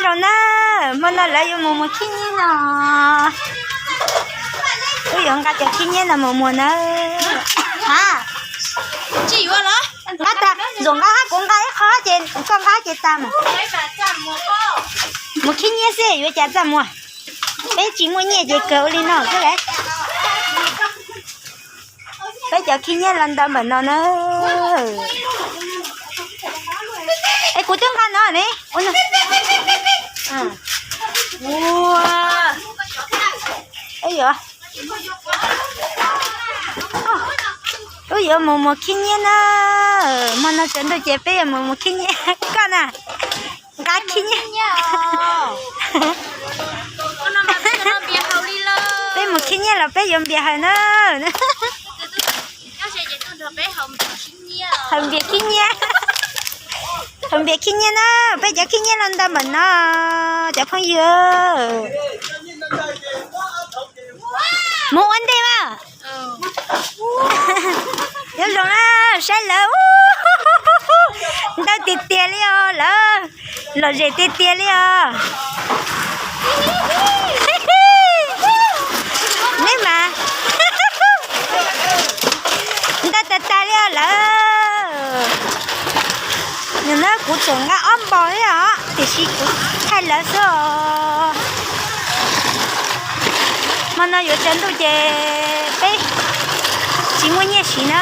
Zoo na, hmo no lawv yuav mus muag khib nyiab no. Wb yuav nqa cov khib nyiab no mus muag na. Ha, nqa tag, Ntxuam nqa hab, kuv nqa ib qho ces koj nqa ces tag mus. Mus khib nyiab xwb yuav cas txaj muag. Peb tsis muaj nyiaj ces kawg ua li no xwb las. Peb cov khib nyiab los ntau npaum no na. Es kuv twb nqa no ne. Wb yuav mus muag khib nyiab na. Hmo no tsaus ntuj ces peb yuav mus muag khib nyiab. Koj na, nqa khib nyiab. Peb mus khib nyiab los peb yuav npias haus na. Haus npias khib nyiab. Haus npias khib nyiab na, peb cov khib nyiab los ntau npaum no, cov phooj ywg. Mus ua ntej mas. Nyob zoo na, saib lawv ntau tiag tiag li os lawv, lom zem tiag tiag li os. Neb mas ntau tag tag li os lawv. Nws na kuv tseem nqa ob npaus thiab os, tiam sis kuv thaij lawv xwb os. Hmo no yuav tsaus ntuj ces peb tsis muaj nyiaj siv na,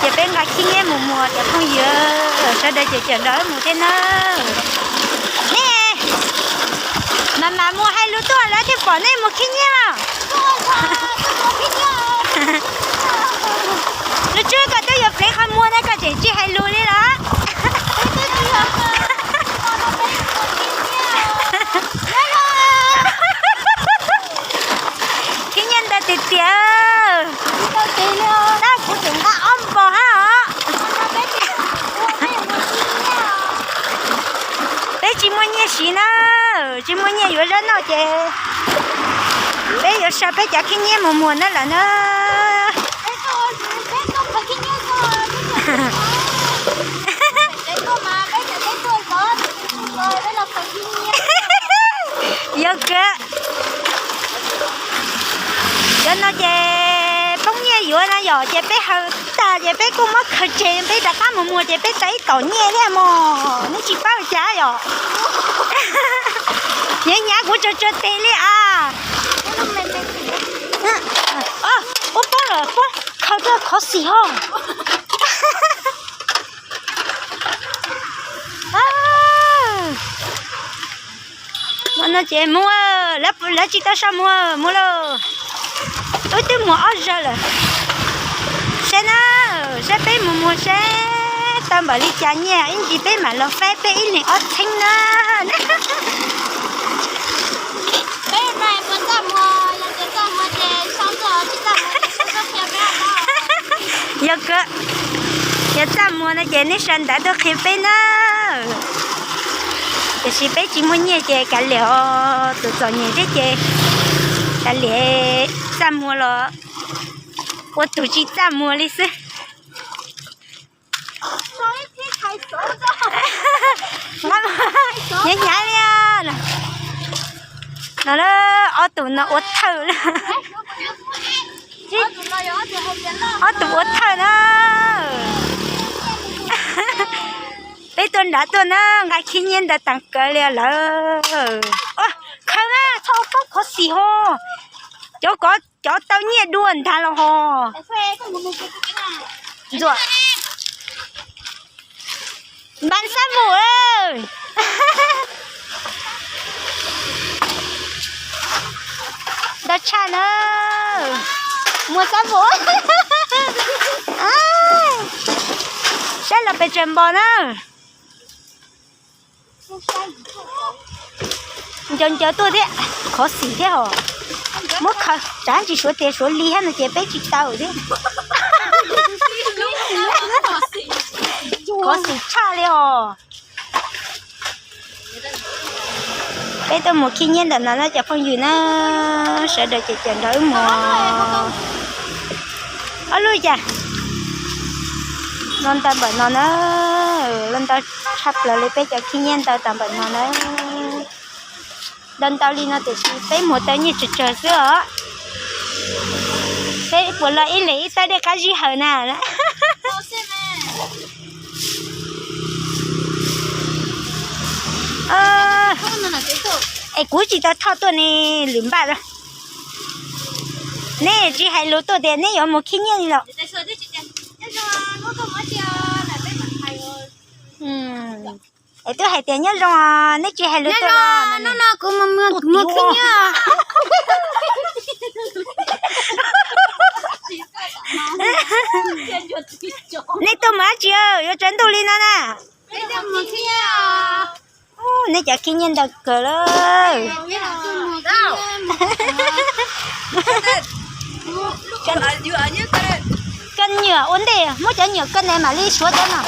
ces peb nqa khib nyiab mus muag cov phooj ywg, sawv daws cawm cawm nrog wb mus thiab na. Nej mas mas mus hais lus tuaj lawv thiaj pom nej mus khib nyiab os. Lub tswb koj twb yuav pleev qhov muag na koj tseem tsis hais lus li los. Khib nyiab ntau tiag tiag. Tab kuv tseem nqa ob npaus hab os. Peb tsis muaj nyiaj siv na, tsis muaj nyiaj yuav zaub noj ces peb yuav sau peb cov khib nyiab mus muag na lawm na. Yog kawg. Cov no ces poob nyiaj yuav na yom, ces peb haus tag ces peb kuj muab khaws tseg, peb rov qab mus muag ces peb tau ib kaum nyiaj thiab mog, neb tsis paub cas yom. Hnyav hnyav kuv tsuag tsuag tes li as. Ua pob lawm, pob khaws rau khov xis hos. Hmo no ces mus, lawv tsis tau so muag, mus lauj. Wb twb muag ob zaug lawm. Saib na, saib peb mus muag saib tau npaum li cas nyiaj, ib ntsis peb mam los faib peb ib leeg ob txheeb na. Yog kawg, yog txaj muag no ces nej sawv ntawd tuaj qhia peb na. Tiam sis peb tsis muaj nyiaj ces kav liam os, tus txom nyem thiab ces kav liam, txaj muag los ua tus tsis txaj muag li xwb. Hnyav hnyav li. No ob tug no ua thawj. Ob tug ua thawj na. Peb tuaj nrad tuaj na, nqa khib nyiab ntawd tas kawg li lawm. Khaws na, txhob ua pob khov xis ho. Cov ko cov tau nyiaj dua ntag los ho. Ntxuam, npam xab vum. Ntau tshaj na. Muag xab vum. Saib los pes tsawg npaus na. Ncaws ncaws tuaj thiab, khov xis thiab hos. Muab khaws tsam tsis suav tias suav li hab no ces peb tsis tau thiab. Khov xis tshaj li hos. Peb tuaj mus khib nyiab ntawm no na cov phooj ywg na, sawv daws ces cawm nrog wb mus. Ob lub cas los ntau npaum no na, los ntau tshaj plaws li peb cov khib nyiab ntau tas npaum no na. Ntau ntau li no tiam sis peb muag tau nyiaj tsawg tsawg xwb os. Peb puas los ib leeg ib tawb dej qab zib hawm na. Es kuv tsis tau thauj tuaj ne, lwm npaj. Neb tsis hais lus tuaj tias neb yuav mus khib nyiaj li los? Es twb hais tias nyob zoo, neb tsis hais lus tuaj los? Hnub no kuv mus khib nyiaj. Neb tuaj mus dab tsi, yuav tsaus ntuj li no na? Neb cov khib nyiaj ntau kawg lawm. Koj nyuam ua ntej, muab cov nyuam koj ne mam li suav cov no.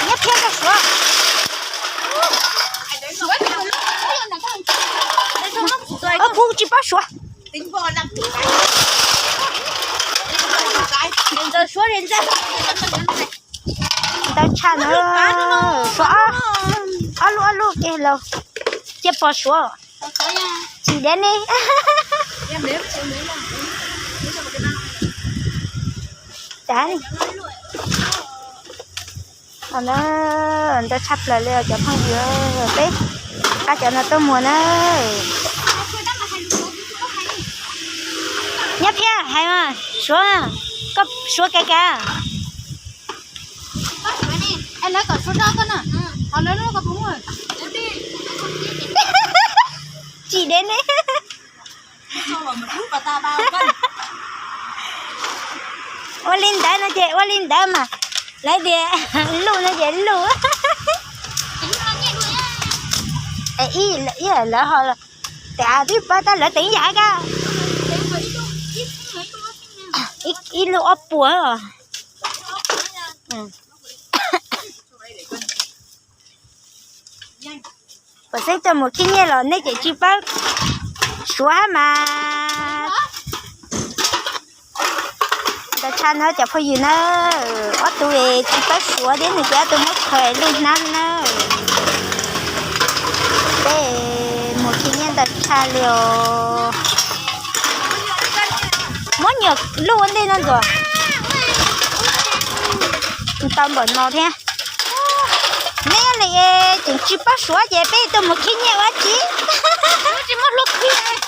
Nyob phiab rau suav. Kuv tsis paub suav. Ntau tshaj na, suav ob lub ob lub ke los cia pov suav. Tsis dev ne. Cas ntau tshaj plaws li cov phooj ywg, peb qab cov no tuaj muag na. Nyob phiab hais mas suav, koj suav kav kav. Tsis dev ne. Ua li ntawd no ces ua li ntawd mas, lawv tias luj no ces luj. Ib lawv ho, tas twb pab tab lawv teev yam kab, ib lub ob puas. Pom xeeb tuaj mus khib nyiaj los nej tseem tsis paub suav hab mas. Ntau tshaj no cov phooj ywg na, ob tug es tsis paub suav thiab nws ces ob tug muab khaws luj hnab na. Peb mus khib nyiaj ntau tshaj li os. Muab nyuam luj ua ntej no ntxuav. Tau npaum no thiab. Neb li tseem tsis paub suav ces peb tuaj mus khib nyiaj ua tsi. Tsis muaj hlua khib.